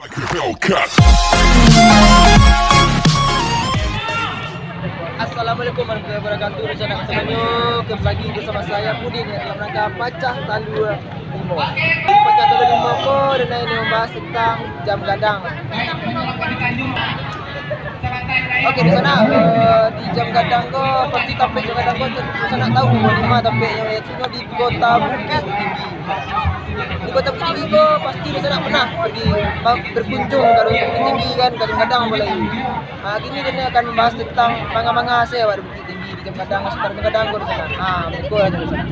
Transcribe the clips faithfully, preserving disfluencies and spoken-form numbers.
Hellcat. Assalamualaikum warahmatullahi wabarakatuh. Dunsanak samuanyo, kembali lagi bersama saya Pudin dalam rangka Pacah Talua Limo. Pacah Talua Limo ko, dunsanak, ini membahas tentang jam gadang. Oke, dunsanak, eh, di jam gadang ko, pasti tampek jam gadang ko, dunsanak tahu, di ma tampeknyo, yaitu di Kota Bukittinggi. Di Kota Bukittinggi ko, pasti dunsanak pernah pergi, ba-, berkunjung ka Bukittinggi kan, ka jam gadang apolai. Ah, kini dunsanak akan membahas tentang manga-manga se awak di Bukittinggi, di jam gadang, sekitar jam gadang ko, dunsanak. Ah, beko aja, dunsanak.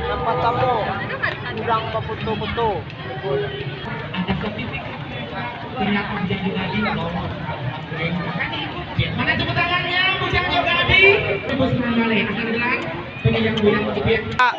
Nan partamo, urang bafoto-foto. Mana tepuk tangannya, bujangnyo tadi? Tembus malam balik. Akan bilang, pergi yang goyang sedikit. Aduh.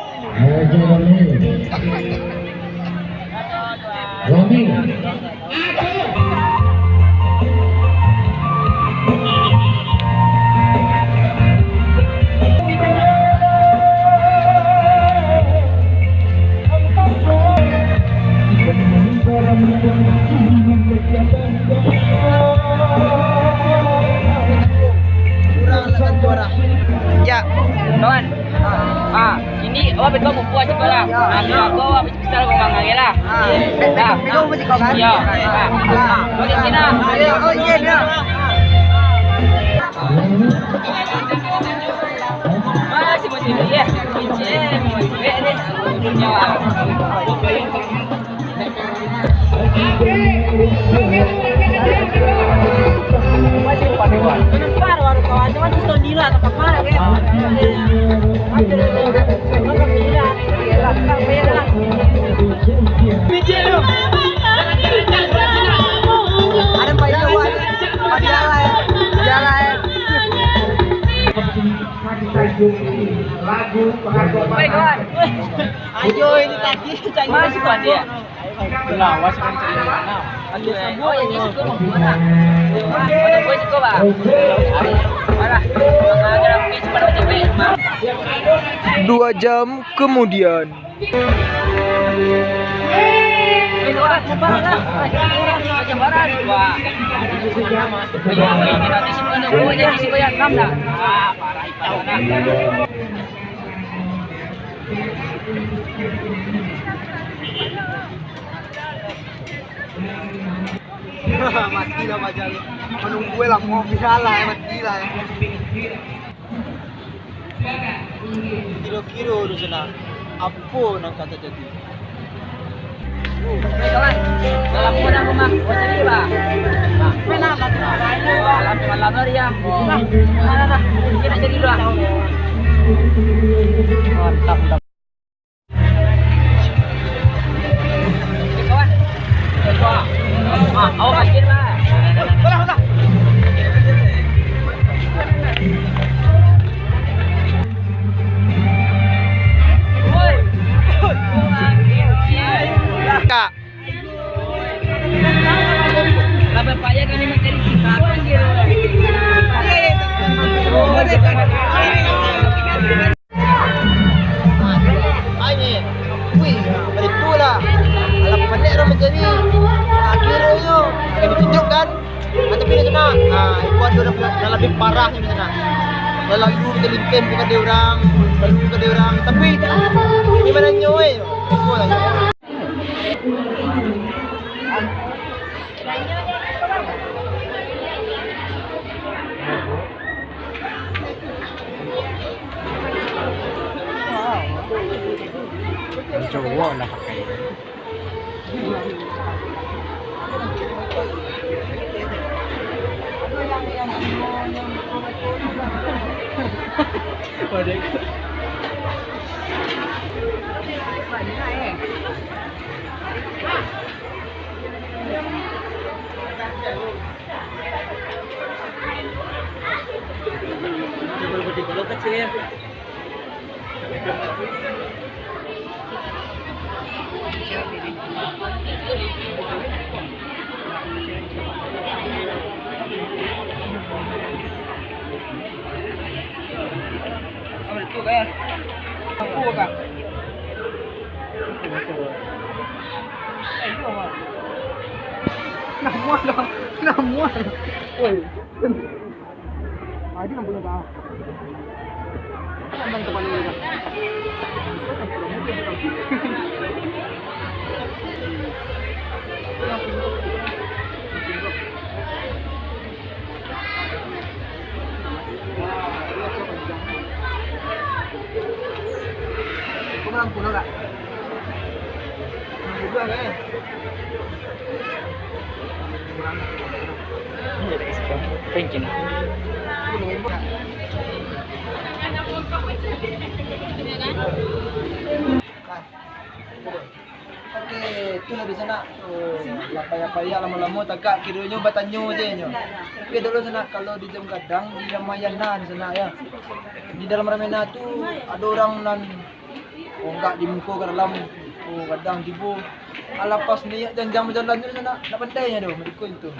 Ya, kawan. Ah, ini, oh, betul, buku aja lah. Ya. Ah, ini aku, ah, bisa lah, Bang, lagi lah. Ah, be-, be-, betul, betul, kan? Ya. Ah, ah. Oke, Tina. Ah, ya, oh, iya, iya. Masih, masih, iya. Masih, masih, iya, deh. Ayo, ini tadi cari masuk dia. Lawas kan cerita mana? Dua jam kemudian. Mati lah paja tu. Manunggu lah, mau bisalah, mati lah. Kiro-kiro tu, Sanak, apo nan ka tajadi? Oke, kawan. Dalam rumah, rumah. Wah, sini, Pak. Nah. Malam, malam, malam, malam, malam, malam, ya. Nah, nah, nah. Kita jadi dulu, ah. Mantap, mantap. Kak. Anjing. Wih, baitu lah. Alah, pandai urang macam ni. Akhiranyo, akan ditunjukkan. Ah, tapi di sana, ah, iko ado urang nan labiah parah di sana. Lalu kita lintih bukan di urang, lalu bukan di urang. Tapi, di mana nyo, eh? Iko lah. Cowok lah pakai. Waduh. Apa tu, Kak? Apa, Kak? Namuah lah, namuah. Woi. Adi yang punya kau. Kau main kepala dia. Kau malam pulang tak? Malam pulang kan? Kurang. Thank you. Oke, itulah di sana. Oh, lah payah-payah lamo-lamo tagak, kironyo batanyo se nyo. Oke, dulu sana, kalau di Jam Gadang, di Ramayana di sana, ya. Di dalam Ramayana tu ado urang nan onggak di muko ka dalam, oh, gadang tibo. Alah pas niat janjang bajalan tu, nak, nak pandai nyo doh, mariko itu.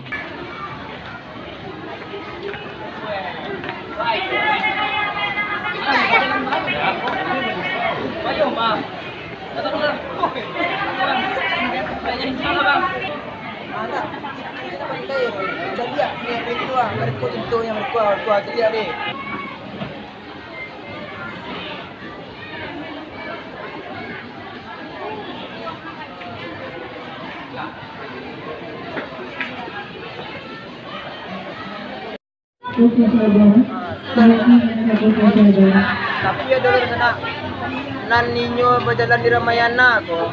Alah, nak pandai, caliak niat itu ah, mariko contohnyo, mariko, mariko caliak deh. Tapi ado lah sanak, nan inyo bajalan di Ramayana ko,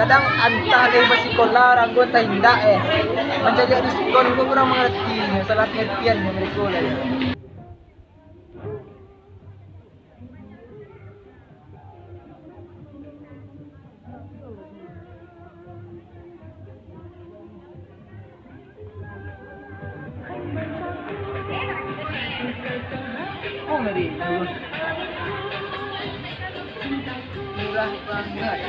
kadang antah lai basikola, ragu antah indak, eh, mancaliak diskon ko kurang mangarati, salah pengartian jo mariko lah, yo. Oh, ngeri. Murah banget.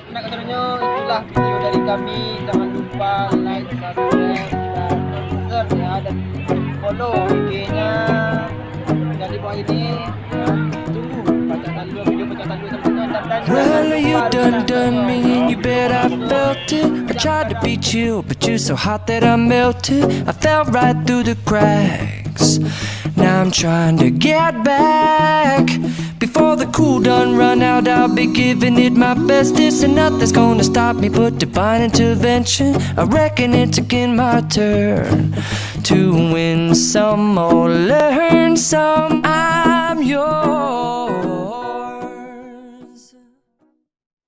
Nak kasarunyo, itulah video dari kami. Jangan lupa like, subscribe, dan share ya, dan follow I G-nya. Jadi buat ini, ya, tunggu Pacah Talua, video Pacah Talua selanjutnya. Dan, dan jangan Well, lupa you like, done done me, and you bet I felt it. I tried to be chill, but you're so hot that I melted. I fell right through the cracks. Now I'm trying to get back. Before the cool done run out, I'll be giving it my bestest, and nothing's gonna stop me but divine intervention. I reckon it's again my turn to win some or learn some. I